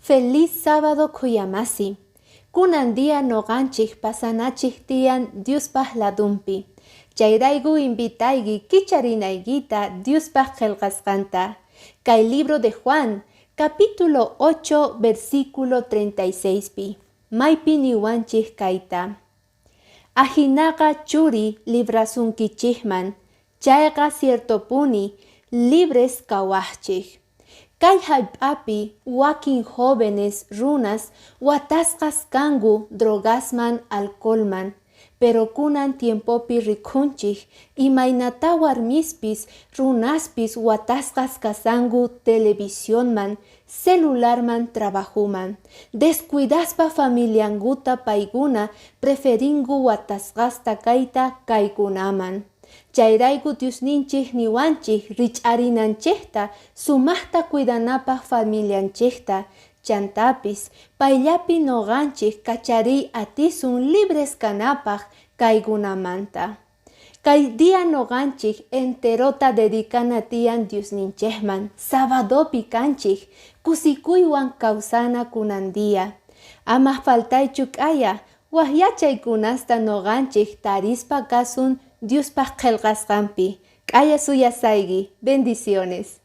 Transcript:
Feliz sábado khuyamasi. Kunan día noqanchik pasanachik tiyan Diospaq ladunpi. Chayrayku invitayki kicharinaykita Diospaq qillqasqanta. Kay libro de Juan, capítulo 8, versículo 36pi. Maypi niwanchik kayta. Ajinaqa churi librasunkichikman, chayqa ciertopuni libres kawaqchik. Kay hallp'api wakin jóvenes runas watasqas kanku drogasman, alcoholman, pero kunan tiempopi rikunchik imaynata warmispis runaspis watasqas kasanku televisionman, celularman, trabajuman. Descuidaspa familiankuta paykuna preferinku watasqasta kayta kaykunaman. Chayrayku Diosninchik niwanchik rich'arinanchikta sumaqta cuidanapaq familianchikta, chantapis payllapi noqanchik kachariy atisun libres kanapaq kaykunamanta. Kay día noqanchik enterota dedicana tiyan Diosninchikman, sabadopi kanchik, kusikuywan kawsana kunan día. Ama faltaychu k'aya, wak yachaykunasta noqanchik tarispa kasun Diospaq qillqasqanpi. K'aya suyasayki. Bendiciones.